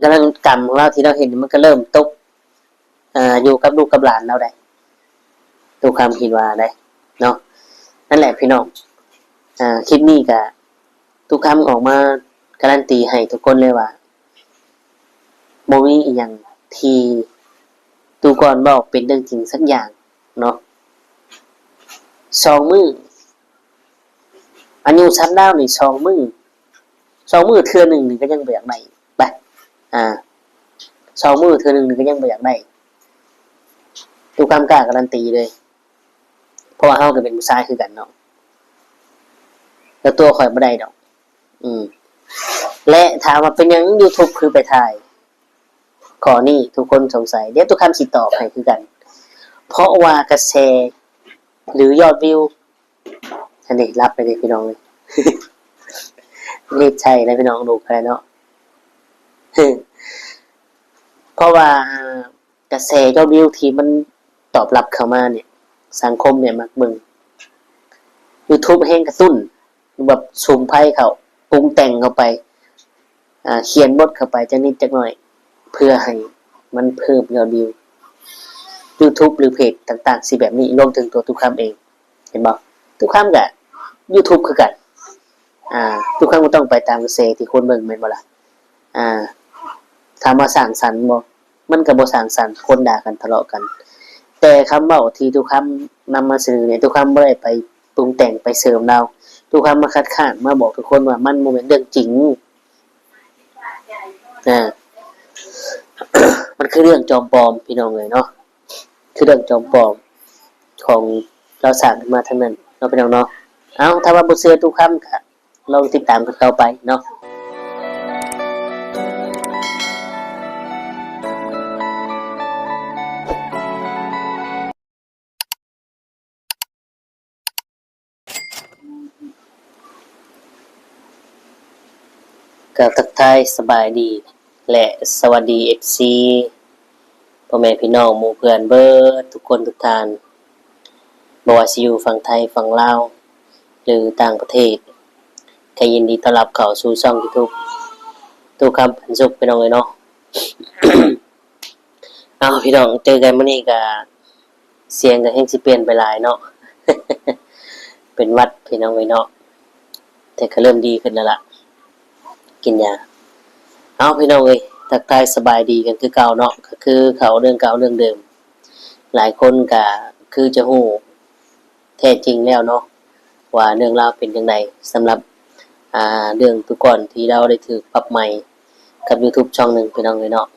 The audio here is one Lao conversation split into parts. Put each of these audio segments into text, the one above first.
ພະລັງກຳຂອງລາວທີ່ລາວເຮັດນີ້ ມັນກໍເລີ່ມຕົກ ອ່າ ຢູ່ກັບລູກກັບຫຼານລາວໄດ໋ ຕຸຄຳຄິດວ່າໄດ໋ເນາະ. ນັ້ນແຫຼະພີ່ນ້ອງ ອ່າ ຄລິບນີ້ກະ ຕຸຄຳອອກມາກາຣັນຕີໃຫ້ທຸກຄົນເລີຍວ່າ ບໍ່ມີອີ່ຫຍັງທີ່ຕຸກອນເວົ້າເປັນເລື່ອງຈິງສັກຢ່າງເນາະ. ສອງມື້ ອາຍຸສັດລາວນີ້ສອງມື້ ສອງມື້ເທື່ອໜຶ່ງນີ້ກໍຍັງບໍ່ຢາກໄດ້ ໄປ ອ່າ ສອງມື້ເທື່ອໜຶ່ງນີ້ກໍຍັງບໍ່ຢາກໄດ້ ຕຸຄຳກ້າກາຣັນຕີເລີຍ ເພາະວ່າເຮົາກໍເປັນຜູ້ຊາຍຄືກັນເນາະ ແຕ່ຕົວຂ້ອຍບໍ່ໄດ້ດອກ. ອືມ ແລະ ຖາມວ່າເປັນຫຍັງ YouTube ຄືໄປຖ່າຍ? ຂໍ້ນີ້ທຸກຄົນສົງໄສ ດຽວຕຸຄຳຊິຕອບໃຫ້ຄືກັນ ເພາະວ່າກະແສ ຫຼື ຍອດວິວ ອັນນີ້ລັບໄປເດ້ພີ່ນ້ອງເອີຍ ເຮັດໃສ່ແລ້ວພີ່ນ້ອງ ລູກໄປເນາະ ເພາະວ່າ ກະແສຍອດວິວທີ່ມັນຕອບຮັບເຂົ້າມານີ້ ສັງຄົມນີ້ມັກເບິ່ງ YouTube ແຮງກະຕຸ້ນ ແບບສຸມໄຟເຂົ້າ ປຸງແຕ່ງເຂົ້າໄປ ອ່າ ຂຽນບົດເຂົ້າໄປຈັກນິດຈັກໜ້ອຍ ເພື່ອໃຫ້ມັນເພີ່ມຍອດວິວ YouTube ຫຼື ເພຈຕ່າງໆ ຊິແບບນີ້ ລວມເຖິງຕົວຕຸຄຳເອງ ເຫັນບໍ່? ຕຸຄຳກະ YouTube ຄືກັນ ອ່າ ທຸກຄັ້ງກໍຕ້ອງໄປຕາມກະແສທີ່ຄົນເບິ່ງແມ່ນບໍ່ລະ? ອ່າ ຖາມວ່າສ້າງສັນບໍ່? ມັນກໍບໍ່ສ້າງສັນ ຄົນດ່າກັນ ທະເລາະກັນ. ແຕ່ຄຳເວົ້າທີ່ຕຸຄຳນຳມາສະເໜີນີ້ ຕຸຄຳບໍ່ໄດ້ໄປປຸງແຕ່ງໄປເສີມລາວ, ຕຸຄຳມາຄັດຄ້ານ ມາບອກທຸກຄົນວ່າມັນບໍ່ແມ່ນເລື່ອງຈິງ. ອ່າ ມັນຄືເລື່ອງຈອມປອມ ພີ່ນ້ອງເອີຍເນາະ. ຄືເລື່ອງຈອມປອມຂອງລາວສ້າງຂຶ້ນມາທັງນັ້ນເນາະ ພີ່ນ້ອງເນາະ. ເອົ້າ ຖ້າວ່າບໍ່ເຊື່ອຕຸຄຳກະລອງຕິດຕາມກັນຕໍ່ໄປເນາະ. ກໍທັກທາຍສະບາຍດີ ແລະ ສະຫວັດດີ ເອັຟຊີ ພໍ່ແມ່ພີ່ນ້ອງໝູ່ເພື່ອນເບິດທຸກຄົນທຸກທ່ານ ບໍ່ວ່າຊິຢູ່ຝັ່ງໄທ, ຝັ່ງລາວ ຫຼື ຕ່າງປະເທດ ກໍຍິນດີຕ້ອນຮັບເຂົ້າສູ່ຊ່ອງ YouTube ຕູ້ຄຳປັນສຸກ ພີ່ນ້ອງເອີຍເນາະ. ເອົ້າ ພີ່ນ້ອງ ເຈີກັນມື້ນີ້ກໍ ສຽງກໍແຮ່ງຊິປ່ຽນໄປຫຼາຍເນາະ ເປັນຫວັດພີ່ນ້ອງເອີຍເນາະ ແຕ່ກໍເລີ່ມດີຂຶ້ນແລ້ວລະ ກິນຢາ. ເອົ້າ ພີ່ນ້ອງເອີຍ ທັກທາຍສະບາຍດີກັນຄືເກົ່າເນາະ ກໍຄືເຂົ້າເລື່ອງເກົ່າເລື່ອງເດີມ ຫຼາຍຄົນກໍຄືຈະຮູ້ແທ້ຈິງແລ້ວເນາະ ວ່າເລື່ອງລາວເປັນຈັ່ງໃດ ສຳລັບ ອ່າ ເລື່ອງຕຸກ່ອນທີ່ລາວໄດ້ຖືກປັບໃໝກັບ YouTube ຊ່ອງໜຶ່ງ ພີ່ນ້ອງເອີຍເນາະ.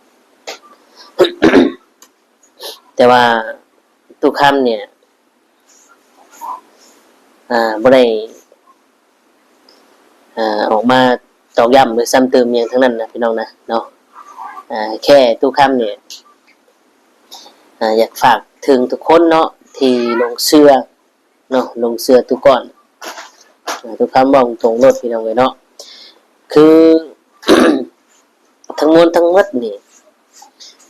ແຕ່ວ່າຕຸຄຳນີ້ ອ່າ ບໍ່ໄດ້ ອ່າ ອອກມາຕອກຢ້ຳ ຫຼື ຊ້ຳເຕີມຫຍັງທັງນັ້ນນະ ພີ່ນ້ອງນະເນາະ. ອ່າ ແຄ່ຕຸຄຳນີ້ ອ່າ ຢາກຝາກເຖິງທຸກຄົນເນາະ ທີ່ຫຼົງເຊື່ອ ເນາະ ຫຼົງເຊື່ອຕຸກ່ອນ. ອ່າ ຕຸຄຳເວົ້າຕົງໂລດ ພີ່ນ້ອງເອີຍເນາະ ຄື ທັງມວນທັງໝົດນີ້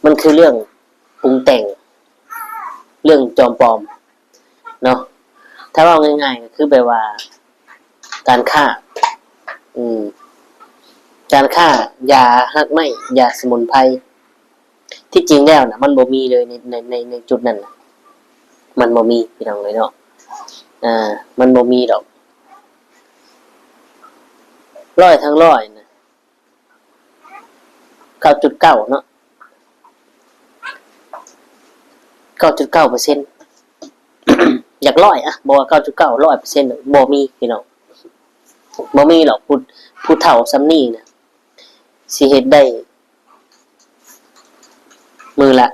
ມັນຄືເລື່ອງປຸງແຕ່ງ ເລື່ອງຈອມປອມເນາະ. ຖ້າເວົ້າງ່າຍໆ ກໍຄືແບບວ່າ ການຄ້າ ອືມ ການຄ້າຢາຮາກໄມ້ ຢາສະໝຸນໄພ ທີ່ຈິງແລ້ວນະ ມັນບໍ່ມີເລີຍໃນ ໃນ ໃນ ໃນຈຸດນັ້ນນະ ມັນບໍ່ມີ ພີ່ນ້ອງເອີຍເນາະ. ອ່າ ມັນບໍ່ມີດອກ ຮ້ອຍທັງຮ້ອຍນະ ເກົ້າຈຸດເກົ້າເນາະ ເກົ້າຈຸດເກົ້າເປີເຊັນ ຢາກຮ້ອຍ ອະ ບໍ່ວ່າເກົ້າຈຸດເກົ້າ ຮ້ອຍເປີເຊັນ ບໍ່ມີ ພີ່ນ້ອງ ບໍ່ມີດອກ ຜູ້ ຜູ້ເຖົ້າສ່ຳນີ້ນະ ຊິເຮັດໄດ້ ມື້ລະ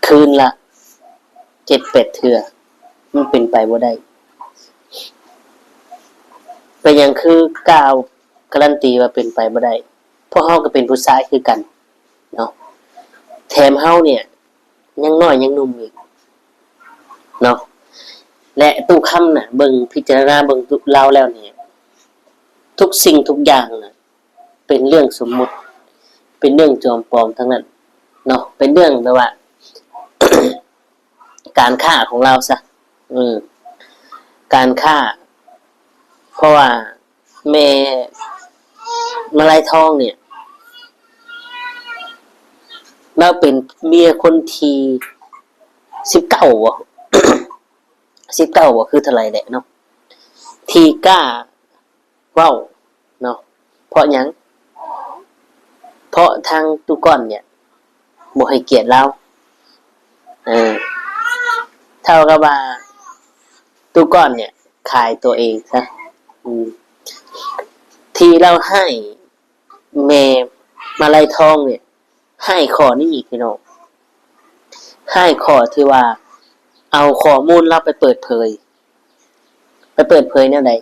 ຄືນລະ ເຈັດແປດເທື່ອ ມັນເປັນໄປບໍ່ໄດ້. ເປັນຫຍັງຄືກ່າວກາຣັນຕີວ່າເປັນໄປບໍ່ໄດ້? ເພາະເຮົາກໍເປັນຜູ້ຊາຍຄືກັນເນາະ ແຖມເຮົານີ້ຍັງນ້ອຍຍັງໜຸ່ມອີກເນາະ. ແລະ ຕຸຄຳນະ ເບິ່ງ ພິຈາລະນາເບິ່ງຕຸ ລາວແລ້ວນີ້ ທຸກສິ່ງທຸກຢ່າງນະ ເປັນເລື່ອງສົມມຸດ ເປັນເລື່ອງຈອມປອມທັງນັ້ນເນາະ ເປັນເລື່ອງແບບວ່າ ການຄ້າຂອງລາວຊະ ເອີ ການຄ້າ ເພາະວ່າແມ່ມະໄລທອງນີ້ ລາວເປັນເມຍຄົນທີສິບເກົ້າບໍ ສິບເກົ້າບໍ ຄືເທົ່າໃດແຫຼະເນາະ ທີ່ກ້າເວົ້າເນາະ. ເພາະຫຍັງ? ເພາະທາງຕູ້ກ້ອນເນຍບໍ່ໃຫ້ກຽດລາວ. ເອີ ເທົ່າກັບວ່າຕູ້ກ້ອນເນຍຂາຍຕົວເອງຊະ. ອືມ ທີ່ລາວຮ້າຍແມ່ມາໄລທອງເນຍ ຮ້າຍຂໍ້ນີ້ອີກ ພີ່ນ້ອງ, ຮ້າຍຂໍ້ທີ່ວ່າເອົາຂໍ້ມູນລາວໄປເປີດເຜີຍ. ໄປເປີດເຜີຍແນວໃດ?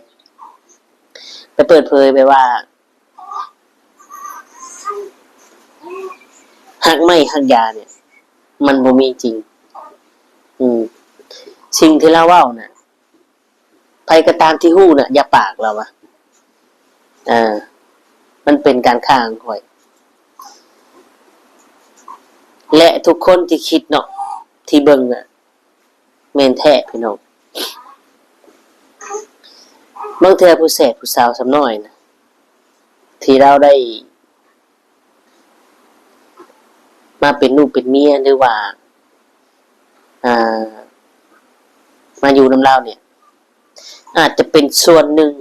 ໄປເປີດເຜີຍແບບວ່າ ຮັກໄມ້ຮັກຢາເນຍ ມັນບໍ່ມີຈິງ. ອືມ ສິ່ງທີ່ລາວເວົ້ານະ ໃຜກໍຕາມທີ່ຮູ້ນະ ຢ່າປາກ ລາວວ່າ. ເອີ ມັນເປັນການຄ້າຂາຍ. ແລະ ທຸກຄົນທີ່ຄິດເນາະ ທີ່ເບິ່ງນະ ແມ່ນແທ້ພີ່ນ້ອງ. ບາງເທື່ອຜູ້ແສບຜູ້ສາວສ່ຳນ້ອຍນະ ທີ່ລາວໄດ້ ມາເປັນລູກເປັນເມຍ ຫຼືວ່າ ອ່າ ມາຢູ່ນຳລາວເນຍ ອາດຈະເປັນສ່ວນໜຶ່ງ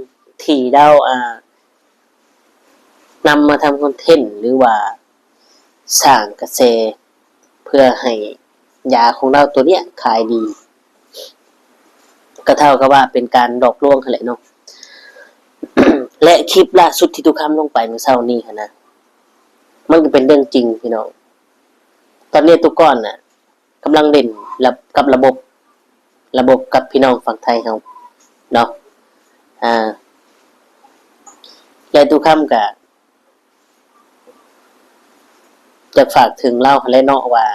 ທີ່ລາວ ອ່າ ນຳມາທຳຄອນເທັນ ຫຼືວ່າສ້າງກະແສ ເພື່ອໃຫ້ຢາຂອງລາວຕົວເນຍຂາຍດີ ກໍເທົ່າກັບວ່າເປັນການຫຼອກລວງຫັ້ນແຫຼະເນາະ. ແລະ ຄລິບລ່າສຸດທີ່ຕຸຄຳລົງໄປມື້ເຊົ້ານີ້ຫັ້ນນະ ມັນກໍເປັນເລື່ອງຈິງພີ່ນ້ອງ. ຕອນນີ້ຕຸກ້ອນນະ ກຳລັງຫຼິ້ນລະ ກັບລະບົບ ລະບົບກັບພີ່ນ້ອງຝັ່ງໄທເຮົາເນາະ. ອ່າ ແລະ ຕຸຄຳກະຢາກຝາກເຖິງລາວຫັ້ນແຫຼະເນາະ ວ່າ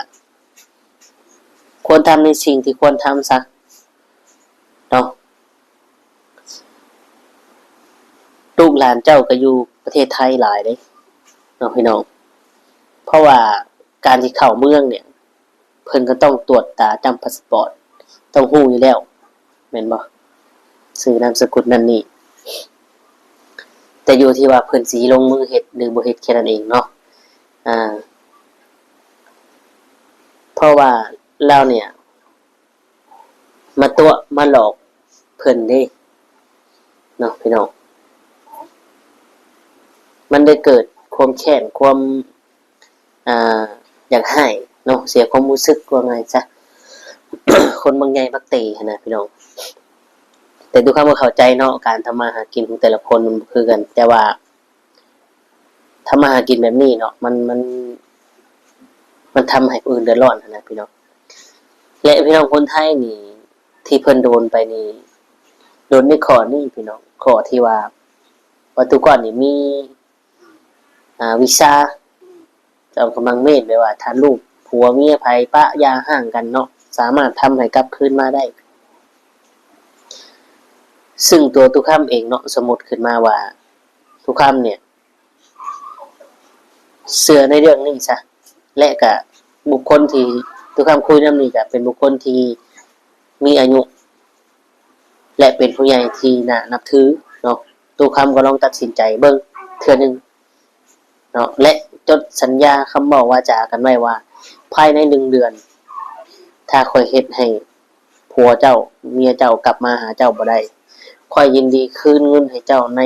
ຄວນທຳໃນສິ່ງທີ່ຄວນທຳຊະເນາະ. ລູກຫຼານເຈົ້າກໍຢູ່ປະເທດໄທຫຼາຍເດ້ເນາະ ພີ່ນ້ອງ, ເພາະວ່າການທີ່ເຂົ້າເມືອງເນຍ ເພິ່ນກໍຕ້ອງຕວດຕາຈ້ຳພາສປອດ ຕ້ອງຮູ້ຢູ່ແລ້ວ ແມ່ນບໍ່? ຊື່ນາມສະກຸນນັ້ນນີ້ ແຕ່ຢູ່ທີ່ວ່າເພິ່ນຊິລົງມືເຮັດ ຫຼື ບໍ່ເຮັດ ແຄ່ນັ້ນເອງເນາະ. ອ່າ ເພາະວ່າລາວເນຍ ມາຕົວະມາຫຼອກເພິ່ນເດ້ເນາະ ພີ່ນ້ອງ. ມັນໄດ້ເກີດຄວາມແຄ້ນ ຄວາມ ອ່າ ຢາກຮ້າຍເນາະ ເສຍຄວາມຮູ້ສຶກ ວ່າງ່າຍຊະ ຄົນບັກໃຫຍ່ບັກເຕຫັ້ນນະ ພີ່ນ້ອງ. ແຕ່ທຸກຄົນກໍເຂົ້າໃຈເນາະ ການທຳມາຫາກິນຂອງແຕ່ລະຄົນມັນບໍ່ຄືກັນ ແຕ່ວ່າ ທຳມາຫາກິນແບບນີ້ເນາະ ມັນ ມັນ ມັນທຳໃຫ້ຜູ້ອື່ນເດືອດຮ້ອນຫັ້ນນະ ພີ່ນ້ອງ. ແລະ ພີ່ນ້ອງຄົນໄທນີ້ ທີ່ເພິ່ນໂດນໄປນີ້ ໂດນໃນຂໍ້ນີ້ ພີ່ນ້ອງ, ຂໍ້ທີ່ວ່າ ວ່າຕຸກ້ອນນີ້ມີ ອ່າ ວິຊາຈອມກຳບັງເມດ ແບບວ່າຖ້າລູກຜົວເມຍໃຜປະຢ່າຮ້າງກັນເນາະ ສາມາດທຳໃຫ້ກັບຄືນມາໄດ້. ຊຶ່ງຕົວຕຸຄຳເອງເນາະ ສົມມຸດຂຶ້ນມາວ່າ ຕຸຄຳເນຍ ເຊື່ອໃນເລື່ອງນີ້ຊະ ແລະ ກະບຸກຄົນທີ່ຕຸຄຳຄຸຍນຳນີ້ ກະເປັນບຸກຄົນທີ່ມີອາຍຸ ແລະ ເປັນຜູ້ໃຫຍ່ທີ່ໜ້ານັບຖືເນາະ. ຕຸຄຳກໍລອງຕັດສິນໃຈເບິ່ງເທື່ອໜຶ່ງເນາະ ແລະ ຈົດສັນຍາຄຳເວົ້າວາຈາກັນໄວ້ວ່າ ພາຍໃນໜຶ່ງເດືອນ ຖ້າຂ້ອຍເຮັດໃຫ້ຜົວເຈົ້າ ເມຍເຈົ້າກັບມາຫາເຈົ້າບໍ່ໄດ້ ຂ້ອຍຍິນດີຄືນເງິນໃຫ້ເຈົ້າໃນ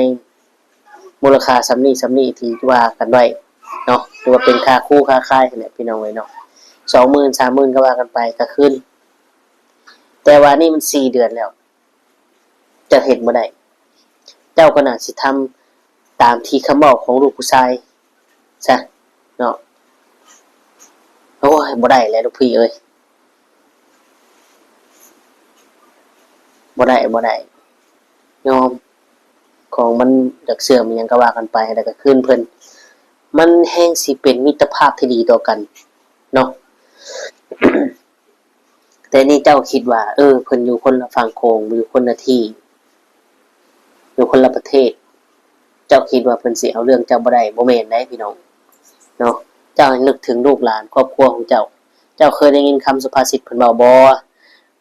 ມູນລະຄ່າສ່ຳນີ້ສ່ຳນີ້ທີ່ວ່າກັນໄວ້ເນາະ ຫຼືວ່າເປັນຄ່າຄູ່ຄ່າຂາຍຫັ້ນແຫຼະ ພີ່ນ້ອງເອີຍເນາະ, ສອງໝື່ນ ສາມໝື່ນ ກໍວ່າກັນໄປ ກໍຄືນ. ແຕ່ວ່ານີ້ມັນສີ່ເດືອນແລ້ວ ເຈົ້າເຮັດບໍ່ໄດ້ ເຈົ້າກໍໜ້າຊິທຳຕາມທີ່ຄຳເວົ້າຂອງລູກຜູ້ຊາຍຊະເນາະ. ໂອ້ຍ ບໍ່ໄດ້ແຫຼະລູກພີ່ເອີຍ ບໍ່ໄດ້ ບໍ່ໄດ້ ຍອມ ຂອງມັນຢາກເສື່ອມອີ່ຫຍັງກໍວ່າກັນໄປ ແລ້ວກໍຄືນເພິ່ນ ມັນແຮ່ງຊິເປັນມິດຕະພາບທີ່ດີຕໍ່ກັນເນາະ. ແຕ່ນີ້ເຈົ້າຄິດວ່າ ເອີ ເພິ່ນຢູ່ຄົນລະຝັ່ງໂຂງ ຢູ່ຄົນລະທີ່ ຢູ່ຄົນລະປະເທດ ເຈົ້າຄິດວ່າເພິ່ນຊິເອົາເລື່ອງເຈົ້າບໍ່ໄດ້ ບໍ່ແມ່ນໃດ໋ພີ່ນ້ອງເນາະ. ເຈົ້າໃຫ້ນຶກເຖິງລູກຫຼານຄອບຄົວຂອງເຈົ້າ. ເຈົ້າເຄີຍໄດ້ຍິນຄຳສຸພາສິດເພິ່ນເວົ້າບໍ່?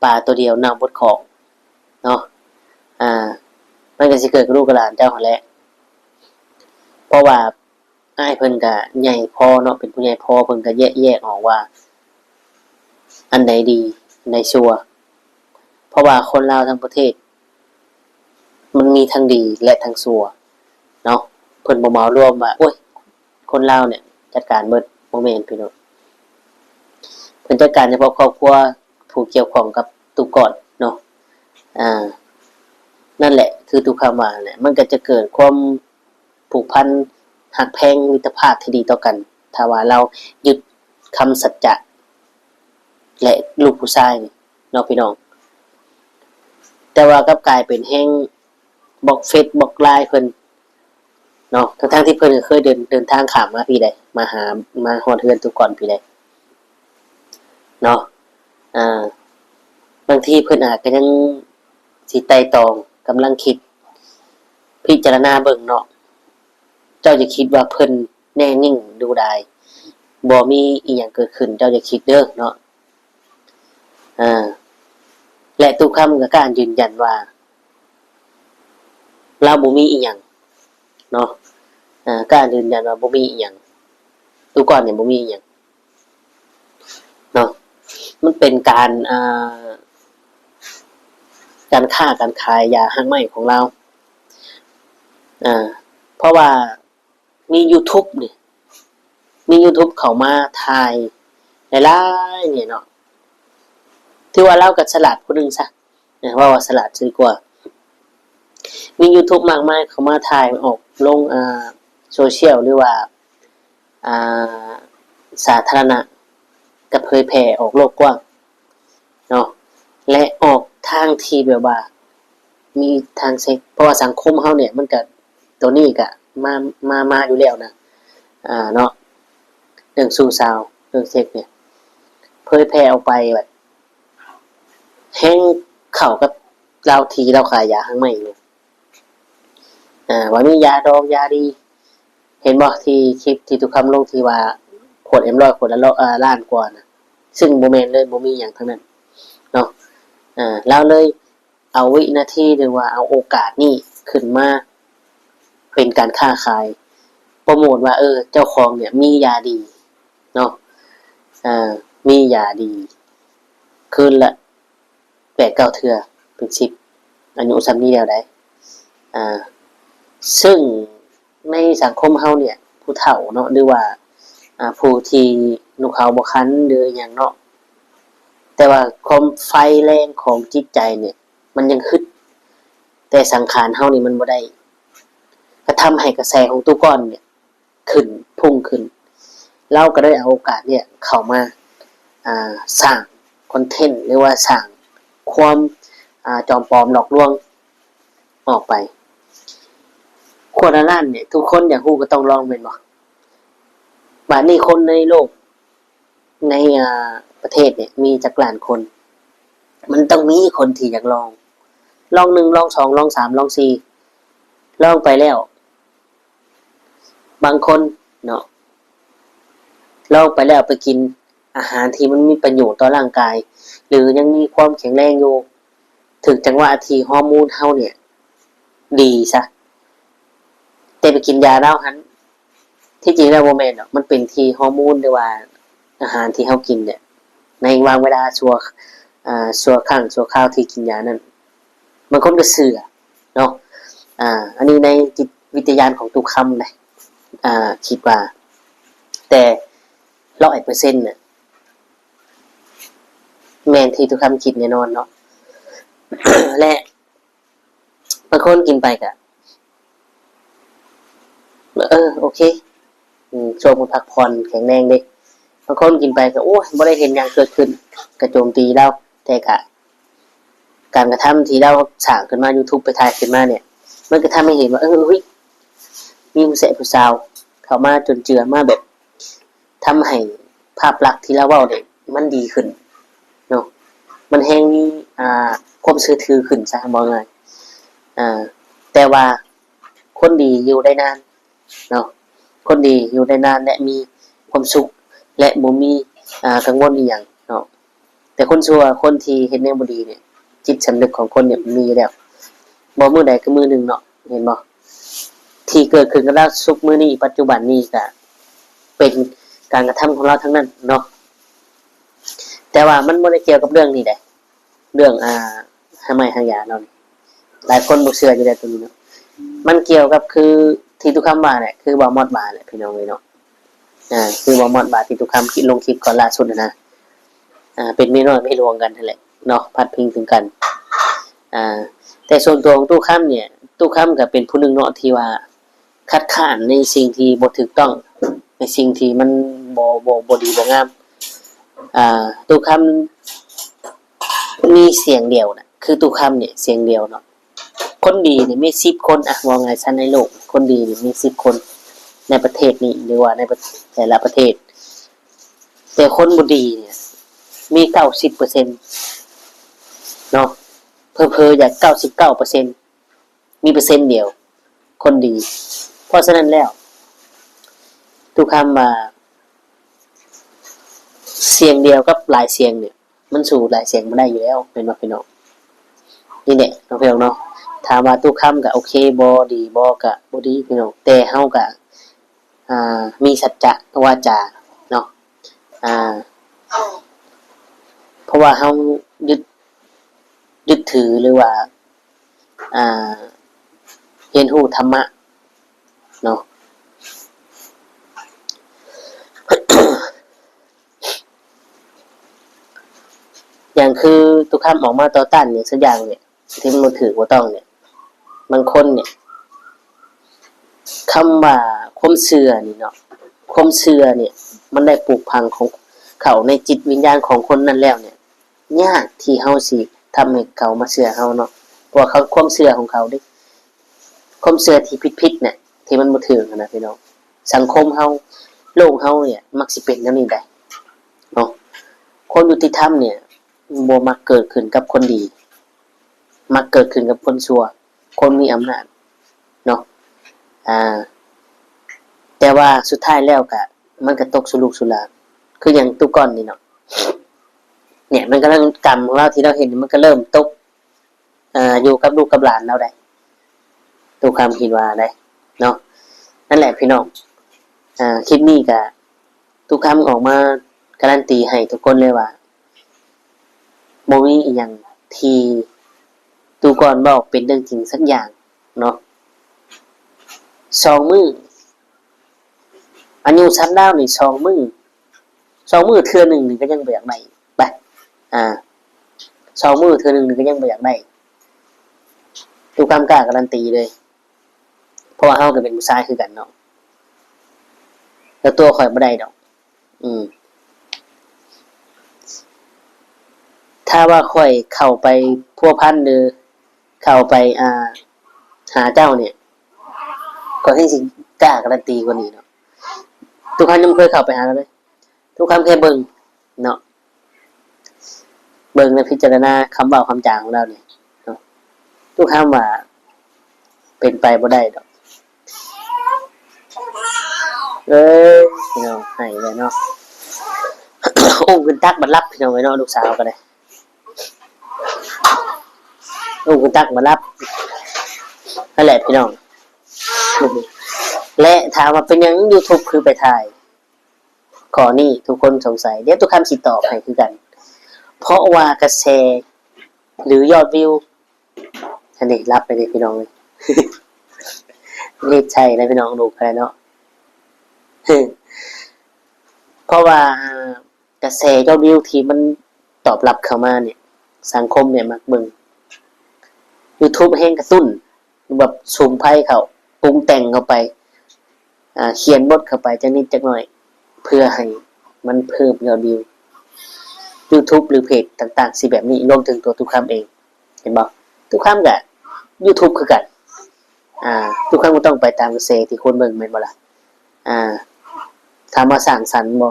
ປາຕົວດຽວເນົ່າໝົດຂອງເນາະ. ອ່າ ມັນກໍຊິເກີດກັບລູກກັບຫຼານເຈົ້າຫັ້ນແຫຼະ ເພາະວ່າ ອ້າຍເພິ່ນກະໃຫຍ່ພໍເນາະ ເປັນຜູ້ໃຫຍ່ພໍ ເພິ່ນກະແຍກ ແຍກອອກວ່າ ອັນໃດດີ ອັນໃດຊົ່ວ ເພາະວ່າຄົນລາວທັງປະເທດ ມັນມີທັງດີ ແລະ ທັງຊົ່ວເນາະ ເພິ່ນບໍ່ເໝົາລວມວ່າ ໂອ້ຍ ຄົນລາວນີ້ຈັດການເບິດ ບໍ່ແມ່ນພີ່ນ້ອງ ເພິ່ນຈັດການສະເພາະຄອບຄົວຜູ້ກ່ຽວຂ້ອງກັບຕູກອນເນາະ ອ່າ ນັ້ນແຫຼະ ຄືຕູຄຳວ່າແຫຼະ ມັນກໍຈະເກີດຄວາມຜູກພັນຮັກແພງມິດຕະພາບທີ່ດີຕໍ່ກັນ ຖ້າວ່າລາວຍຶດຄຳສັດຈະ ແລະ ລູກຜູ້ຊາຍນີ້ເນາະພີ່ນ້ອງ ແຕ່ວ່າກັບກາຍເປັນແຮງບລັອກເຟສບລັອກລາຍເພິ່ນ ເນາະ ທັງໆທີ່ເພິ່ນກໍເຄີຍເດີນ ເດີນທາງຂ້າມມາພີ້ໃດ໋ ມາຫາ ມາຮອດເຮືອນຕູກອນພີ້ໃດ໋ເນາະ ອ່າ ບາງທີເພິ່ນອາດກໍຍັງຊິໄຕ່ຕອງ ກຳລັງຄິດ ພິຈາລະນາເບິ່ງເນາະ ເຈົ້າຢ່າຄິດວ່າເພິ່ນແນ່ນິ່ງດູດາຍ ບໍ່ມີອີ່ຫຍັງເກີດຂຶ້ນ ເຈົ້າຢ່າຄິດເດີເນາະ ອ່າ ແລະ ຕູຄຳກໍກ້າຢືນຢັນວ່າ ລາວບໍ່ມີອີ່ຫຍັງເນາະ ອ່າ ກ້າຢືນຢັນວ່າບໍ່ມີອີ່ຫຍັງ ຕູກອນນີ້ບໍ່ມີອີ່ຫຍັງເນາະ ມັນເປັນການ ອ່າ ການຄ້າການຂາຍຢາຮາກໄມ້ຂອງລາວ ອ່າ ເພາະວ່າ ມີຢູທູບນີ້ ມີຢູທູບເຂົ້າມາຖ່າຍຫຼາຍໆນີ້ເນາະ ຖືວ່າລາວກໍສະຫຼາດຜູ້ໜຶ່ງຊະ ເວົ້າວ່າສະຫຼາດຊິດີກວ່າ ມີຢູທູບມາກມາຍເຂົ້າມາຖ່າຍອອກລົງ ອ່າ ໂຊຊຽວ ຫຼືວ່າ ອ່າ ສາທາລະນະ ກໍເຜີຍແຜ່ອອກໂລກກວ້າງເນາະ ແລະ ອອກທາງທີ່ແບບວ່າ ມີທາງເຊັກ ເພາະວ່າສັງຄົມເຮົານີ້ ມັນກະ ໂຕນີ້ກະມາ ມາ ມາຢູ່ແລ້ວນະ ອ່າ ເນາະ ເລື່ອງຊູ້ສາວ ເລື່ອງເຊັກນີ້ ເຜີຍແຜ່ອອກໄປແບບ ແຮ່ງເຂົ້າກັບລາວທີ່ລາວຂາຍຢາຮາກໄມ້ຢູ່ ອ່າ ວ່າມີຢາດອງຢາດີ ເຫັນບໍ່ ທີ່ຄລິບທີ່ຕຸຄຳລົງ ທີ່ວ່າຂວດເອັມຮ້ອຍ ຂວດລະ ເອີ ລ້ານກວ່ານະ ຊຶ່ງບໍ່ແມ່ນເລີຍ ບໍ່ມີຫຍັງທັງນັ້ນເນາະ ອ່າ ລາວເລີຍ ເອົາວິນາທີ ຫຼືວ່າເອົາໂອກາດນີ້ຂຶ້ນມາເປັນການຄ້າຂາຍ ໂປຣໂມດວ່າ ເອີ ເຈົ້າຂອງເນຍມີຢາດີເນາະ ເອີ ມີຢາດີ ຄືນລະແປດເກົ້າເທື່ອ ເປັນສິບ ອາຍຸສ່ຳນີ້ແລ້ວໃດ໋ ອ່າ ຊຶ່ງ ໃນສັງຄົມເຮົາເນຍ ຜູ້ເຖົ້າເນາະ ຫຼືວ່າ ອ່າ ຜູ້ທີ່ນຸ່ງເຂົ້າບໍ່ຄັນ ຫຼືອີ່ຫຍັງເນາະ ແຕ່ວ່າຄວາມໄຟແຮງຂອງຈິດໃຈເນຍ ມັນຍັງຮຶດ ແຕ່ສັງຂານເຮົານີ້ມັນບໍ່ໄດ້ ກະທຳໃຫ້ກະແສຂອງຕູກ້ອນເນຍຂຶ້ນ ພຸ່ງຂຶ້ນ ລາວກະໄດ້ເອົາໂອກາດເນຍເຂົ້າມາ ອ່າ ສ້າງຄອນເທັນ ຫຼືວ່າສ້າງຄວາມ ອ່າ ຈອມປອມຫຼອກລວງ ອອກໄປ ຄົນລະລ້ານນີ້ ທຸກຄົນຢາກຮູ້ກໍຕ້ອງລອງແມ່ນບໍ່? ບາດນີ້ຄົນໃນໂລກ ໃນ ອ່າ ປະເທດນີ້ມີຈັກລ້ານຄົນ? ມັນຕ້ອງມີຄົນທີ່ຢາກລອງ ລອງໜຶ່ງ ລອງສອງ ລອງສາມ ລອງສີ່ ລອງໄປແລ້ວ ບາງຄົນເນາະ ລອງໄປແລ້ວໄປກິນອາຫານທີ່ມັນມີປະໂຫຍດຕໍ່ຮ່າງກາຍ ຫຼືຍັງມີຄວາມແຂງແຮງຢູ່ ຖືກຈັງຫວະທີ່ຮໍໂມນເຮົາເນຍດີຊະ ແຕ່ໄປກິນຢາລາວຫັ້ນ ທີ່ຈິງແລ້ວບໍ່ແມ່ນດອກ ມັນເປັນທີ່ຮໍໂມນ ຫຼືວ່າອາຫານທີ່ເຮົາກິນເນຍ ໃນຫວ່າງເວລາຊົ່ວ ອ່າ ຊົ່ວຄັ້ງຊົ່ວຄາວທີ່ກິນຢານັ້ນ ບາງຄົນກໍເຊື່ອເນາະ ອ່າ ອັນນີ້ໃນຈິດວິທະຍານຂອງຕຸຄຳເດ້ ອ່າ ຄິດວ່າ ແຕ່ຮ້ອຍເປີເຊັນນະ ແມ່ນທີ່ຕຸຄຳຄິດແນ່ນອນເນາະ ແລະ ບາງຄົນກິນໄປກະ ເອີ ໂອເຄ ອືມ ຊ່ວງເພິ່ນພັກຜ່ອນແຂງແຮງເດ້ ບາງຄົນກິນໄປກະ ໂອ້ຍ ບໍ່ໄດ້ເຫັນຫຍັງເກີດຂຶ້ນ ກະໂຈມຕີລາວ ແຕ່ກະ ການກະທຳທີ່ລາວສ້າງຂຶ້ນມາ ຢູທູບໄປຖ່າຍຂຶ້ນມາເນຍ ມັນກະທຳໃຫ້ເຫັນວ່າ ເອີ ອຸ້ຍ ມີຜູ້ແຊະຜູ້ສາວເຂົ້າມາຈົນເຈືອ ມາແບບ ທຳໃຫ້ພາບລັກທີ່ລາວເວົ້ານີ້ມັນດີຂຶ້ນເນາະ ມັນແຮ່ງມີ ອ່າ ຄວາມເຊື່ອຖືຂຶ້ນຊະ ເວົ້າງ່າຍ ອ່າ ແຕ່ວ່າຄົນດີຢູ່ໄດ້ນານເນາະ ຄົນດີຢູ່ໄດ້ນານ ແລະ ມີຄວາມສຸກ ແລະ ບໍ່ມີ ອ່າ ກັງວົນອີ່ຫຍັງເນາະ ແຕ່ຄົນຊົ່ວ ຄົນທີ່ເຮັດແນວບໍ່ດີນີ້ ຈິດສຳນຶກຂອງຄົນນີ້ມັນມີຢູ່ແລ້ວ ບໍ່ມື້ໃດກໍມື້ໜຶ່ງເນາະ ເຫັນບໍ່? ທີ່ເກີດຂຶ້ນກັບລາວທຸກມື້ນີ້ ປັດຈຸບັນນີ້ກະເປັນການກະທຳຂອງລາວທັງນັ້ນເນາະ. ແຕ່ວ່າມັນບໍ່ໄດ້ກ່ຽວກັບເລື່ອງນີ້ເດ້ ເລື່ອງ ອ່າ ຫາໄມ້ຫາຢາເນາະ. ຫຼາຍຄົນບໍ່ເຊື່ອຢູ່ແລ້ວໂຕນີ້ເນາະ. ມັນກ່ຽວກັບຄືທີ່ຕຸຄຳວ່າແຫຼະ ຄືບ່າວມອດວ່າແຫຼະ ພີ່ນ້ອງເອີຍເນາະ. ອ່າ ຄືບ່າວມອດວ່າທີ່ຕຸຄຳຄິດລົງຄລິບກ່ອນລ່າສຸດຫັ້ນນະ. ອ່າ ເປັນເມຍນ້ອຍເມຍຫຼວງກັນຫັ້ນແຫຼະເນາະ ພາດພິງເຖິງກັນ. ອ່າ ແຕ່ສ່ວນຕົວຂອງຕຸຄຳນີ້ ຕຸຄຳກໍເປັນຜູ້ໜຶ່ງເນາະທີ່ວ່າ ຄັດຄ້ານໃນສິ່ງທີ່ບໍ່ຖືກຕ້ອງ ໃນສິ່ງທີ່ມັນບໍ່ ບໍ່ ບໍ່ດີບໍ່ງາມ. ອ່າ ຕຸຄຳມີສຽງດຽວນະ ຄືຕຸຄຳນີ້ສຽງດຽວເນາະ. ຄົນດີນີ້ມີສິບຄົນ ອະ ເວົ້າງ່າຍຊະ ໃນໂລກ ຄົນດີນີ້ມີສິບຄົນ ໃນປະເທດນີ້ ຫຼືວ່າໃນປະ ແຕ່ລະປະເທດ. ແຕ່ຄົນບໍ່ດີນີ້ມີເກົ້າສິບເປີເຊັນເນາະ ເຜີໆຢາກເກົ້າສິບເກົ້າເປີເຊັນ ມີເປີເຊັນດຽວຄົນດີ. ເພາະສະນັ້ນແລ້ວ ຕຸຄຳວ່າ ສຽງດຽວກັບຫຼາຍສຽງນີ້ ມັນສູ້ຫຼາຍສຽງບໍ່ໄດ້ຢູ່ແລ້ວ ແມ່ນບໍ່ພີ່ນ້ອງ? ນີ້ແຫຼະເນາະ ພີ່ນ້ອງເນາະ. ຖາມວ່າຕຸຄຳກະໂອເຄບໍ່ ດີບໍ່ ກະບໍ່ດີພີ່ນ້ອງ ແຕ່ເຮົາກະ ອ່າ ມີສັດຈະວາຈາເນາະ. ອ່າ ເພາະວ່າເຮົາຍຶດ ຍຶດຖື ຫຼືວ່າ ອ່າ ຮຽນຮູ້ທຳມະເນາະ. ຢ່າງຄືຕຸຄຳອອກມາຕໍ່ຕ້ານຫຍັງສັກຢ່າງນີ້ ທີ່ມັນບໍ່ຖືກບໍ່ຕ້ອງນີ້ ບາງຄົນນີ້ ຄຳວ່າຄວາມເຊື່ອນີ້ເນາະ ຄວາມເຊື່ອນີ້ ມັນໄດ້ປູກຝັງຂອງ ເຂົ້າໃນຈິດວິນຍານຂອງຄົນນັ້ນແລ້ວນີ້ ຍາກທີ່ເຮົາຊິທຳໃຫ້ເຂົາມາເຊື່ອເຮົາເນາະ. ເພາະວ່າເຂົາ ຄວາມເຊື່ອຂອງເຂົາເດ້ ຄວາມເຊື່ອທີ່ຜິດໆນະ ທີ່ມັນບໍ່ຖືກຫັ້ນນະພີ່ນ້ອງ. ສັງຄົມເຮົາ ໂລກເຮົານີ້ມັກຊິເປັນແນວນີ້ໄດ໋ເນາະ. ຄວາມຍຸຕິທຳນີ້ບໍ່ມັກເກີດຂຶ້ນກັບຄົນດີ ມັກເກີດຂຶ້ນກັບຄົນຊົ່ວ ຄົນມີອຳນາດເນາະ. ອ່າ ແຕ່ວ່າສຸດທ້າຍແລ້ວກະ ມັນກະຕົກສູ່ລູກສູ່ຫຼານ ຄືຫຍັງຕຸກ່ອນນີ້ເນາະ. ເນີ້ຍ ມັນກຳລັງ ກຳຂອງລາວທີ່ລາວເຮັດນີ້ ມັນກະເລີ່ມຕົກ ອ່າ ຢູ່ກັບລູກກັບຫຼານລາວໄດ໋ ຕຸຄຳຄິດວ່າໄດ໋ເນາະ. ນັ້ນແຫຼະພີ່ນ້ອງ ອ່າ ຄລິບນີ້ກະ ຕຸຄຳອອກມາກາລັນຕີໃຫ້ທຸກຄົນເລີຍວ່າ ບໍ່ມີອີ່ຫຍັງທີ່ຕຸກ່ອນເວົ້າເປັນເລື່ອງຈິງສັກຢ່າງເນາະ. ສອງມື້ ອາຍຸສັດລາວນີ້ສອງມື້ ສອງມື້ເທື່ອໜຶ່ງນີ້ກໍຍັງບໍ່ຢາກໄດ້ ໄປ ອ່າ ສອງມື້ເທື່ອໜຶ່ງນີ້ກໍຍັງບໍ່ຢາກໄດ້ ຕຸຄຳກ້າກາລັນຕີເລີຍ ເພາະວ່າເຮົາກໍເປັນຜູ້ຊາຍຄືກັນເນາະ ແລ້ວຕົວຂ້ອຍບໍ່ໄດ້ດອກ. ອືມ ຖ້າວ່າຂ້ອຍເຂົ້າໄປພົວພັນ ຫຼື ເຂົ້າໄປ ອ່າ ຫາເຈົ້ານີ້ ຂ້ອຍແຮ່ງຊິກ້າກາລັນຕີກວ່ານີ້ເນາະ. ຕຸຄຳຍັງບໍ່ເຄີຍເຂົ້າໄປຫາລາວເລີຍ ຕຸຄຳແຄ່ເບິ່ງເນາະ ເບິ່ງ ແລະ ພິຈາລະນາຄຳເວົ້າຄຳຈາຂອງລາວນີ້ເນາະ ຕຸຄຳວ່າເປັນໄປບໍ່ໄດ້ດອກ. ເອີຍ ພີ່ນ້ອງ ໄຫ້ແລ້ວເນາະ ອຸ້ມຂຶ້ນຕັກບັດຫຼັບ ພີ່ນ້ອງເອີຍເນາະ ລູກສາວກໍໄດ້ ອຸ້ມຂຶ້ນຕັກບັດຫຼັບ ນັ້ນແຫຼະພີ່ນ້ອງ. ແລະ ຖາມວ່າເປັນຫຍັງ YouTube ຄືໄປຖ່າຍ ຂໍ້ນີ້ທຸກຄົນສົງໄສ ດຽວຕຸຄຳຊິຕອບໃຫ້ຄືກັນ ເພາະວ່າກະແສ ຫຼື ຍອດວິວ ອັນນີ້ຫຼັບໄປເດ້ພີ່ນ້ອງເອີຍ ເຮັດໃສ່ແລ້ວພີ່ນ້ອງ ລູກກໍໄດ້ເນາະ ເພາະວ່າ ກະແສຍອດວິວທີ່ມັນຕອບຮັບເຂົ້າມານີ້ ສັງຄົມນີ້ມັກເບິ່ງ YouTube ແຮ່ງກະຕຸ້ນ ແບບສຸມໄຟເຂົ້າ ປຸງແຕ່ງເຂົ້າໄປ ອ່າ ຂຽນບົດເຂົ້າໄປຈັກນິດຈັກໜ້ອຍ ເພື່ອໃຫ້ມັນເພີ່ມຍອດວິວ YouTube ຫຼື ເພຈຕ່າງໆ ຊິແບບນີ້ ລວມເຖິງຕົວຕຸຄຳເອງ ເຫັນບໍ່? ຕຸຄຳກະ YouTube ຄືກັນ ອ່າ ທຸກຄົນກໍຕ້ອງໄປຕາມກະແສທີ່ຄົນເບິ່ງ ແມ່ນບໍ່ລະ? ອ່າ ຖາມວ່າສ້າງສັນບໍ່?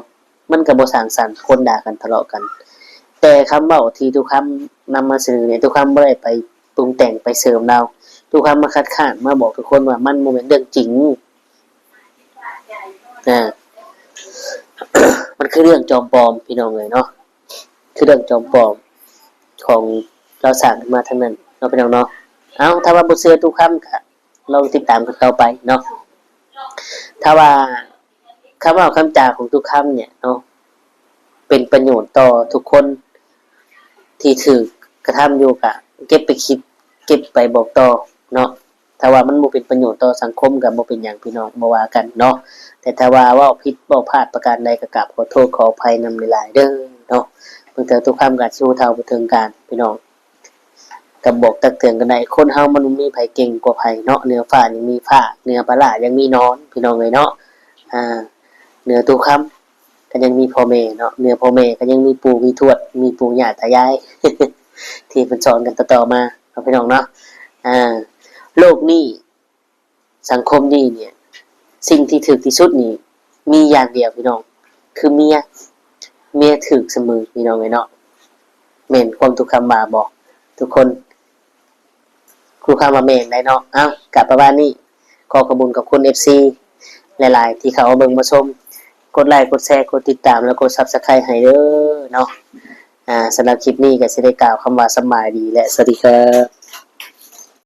ມັນກໍບໍ່ສ້າງສັນ ຄົນດ່າກັນ ທະເລາະກັນ ແຕ່ຄຳເວົ້າທີ່ຕຸຄຳນຳມາສະເໜີນີ້ ຕຸຄຳບໍ່ໄດ້ໄປປຸງແຕ່ງ ໄປເສີມລາວ ຕຸຄຳມາຄັດຄ້ານ ມາບອກທຸກຄົນວ່າມັນບໍ່ແມ່ນເລື່ອງຈິງ ອ່າ ມັນຄືເລື່ອງຈອມປອມ ພີ່ນ້ອງເອີຍເນາະ. ຄືເລື່ອງຈອມປອມຂອງລາວສ້າງຂຶ້ນມາທັງນັ້ນເນາະ ພີ່ນ້ອງເນາະ. ເອົ້າ ຖ້າວ່າບໍ່ເຊື່ອຕຸຄຳກະ ລອງຕິດຕາມກັນຕໍ່ໄປເນາະ. ຖ້າວ່າຄຳເວົ້າຄຳຈາຂອງທຸກຄຳເນຍເນາະ ເປັນປະໂຫຍດຕໍ່ທຸກຄົນທີ່ຖືກກະທຳຢູ່ ກະເກັບໄປຄິດ ເກັບໄປບອກຕໍ່ເນາະ. ຖ້າວ່າມັນບໍ່ເປັນປະໂຫຍດຕໍ່ສັງຄົມ ກະບໍ່ເປັນຫຍັງພີ່ນ້ອງ ບໍ່ວ່າກັນເນາະ. ແຕ່ຖ້າວ່າເວົ້າຜິດເວົ້າພາດປະການໃດ ກະກາບຂໍໂທດຂໍອະໄພນຳຫຼາຍໆເດີເນາະ. ບາງເທື່ອທຸກຄຳກະຊິຮູ້ເທົ່າບໍ່ເຖິງການພີ່ນ້ອງ ກະບອກຕັກເຕືອນກັນໄດ້. ຄົນເຮົາມັນບໍ່ມີໃຜເກັ່ງກວ່າໃຜເນາະ. ເໜືອຟ້າຍັງມີຟ້າ ເໜືອປະຫຼ້າຍັງມີໜອນ ພີ່ນ້ອງເອີຍເນາະ. ອາ ເໜືອທຸກຄຳກະຍັງມີພໍ່ແມ່ເນາະ ເໜືອພໍ່ແມ່ກະຍັງມີປູ່ມີທວດ ມີປູ່ຍ່າຕາຍາຍ ທີ່ເພິ່ນສອນກັນຕໍ່ໆມາເນາະ ພີ່ນ້ອງເນາະ. ອາ ໂລກນີ້ ສັງຄົມນີ້ເນຍ ສິ່ງທີ່ຖືກທີ່ສຸດນີ້ມີຢ່າງດຽວພີ່ນ້ອງ ຄືເມຍ. ເມຍຖືກສະເໝີພີ່ນ້ອງເອີຍເນາະ. ແມ່ນຄວາມທຸກຄຳວ່າບໍ່ ທຸກຄົນ? ທຸກຄຳວ່າແມ່ນໄດ໋ເນາະ. ເອົ້າ ກະປະມານນີ້ ຂໍຂອບຄຸນຂອບຄຸນເອັຟຊີຫຼາຍໆ ທີ່ເຂົ້າມາເບິ່ງມາຊົມ ກົດໄລກົດແຊ ກົດຕິດຕາມ ແລະ ກົດຊັບສະໄຄຣບ໌ໃຫ້ເດີເນາະ. ອາ ສຳລັບຄລິບນີ້ກະຊິໄດ້ກ່າວຄຳວ່າສະບາຍດີ ແລະ ສະຫວັດດີຄັບ.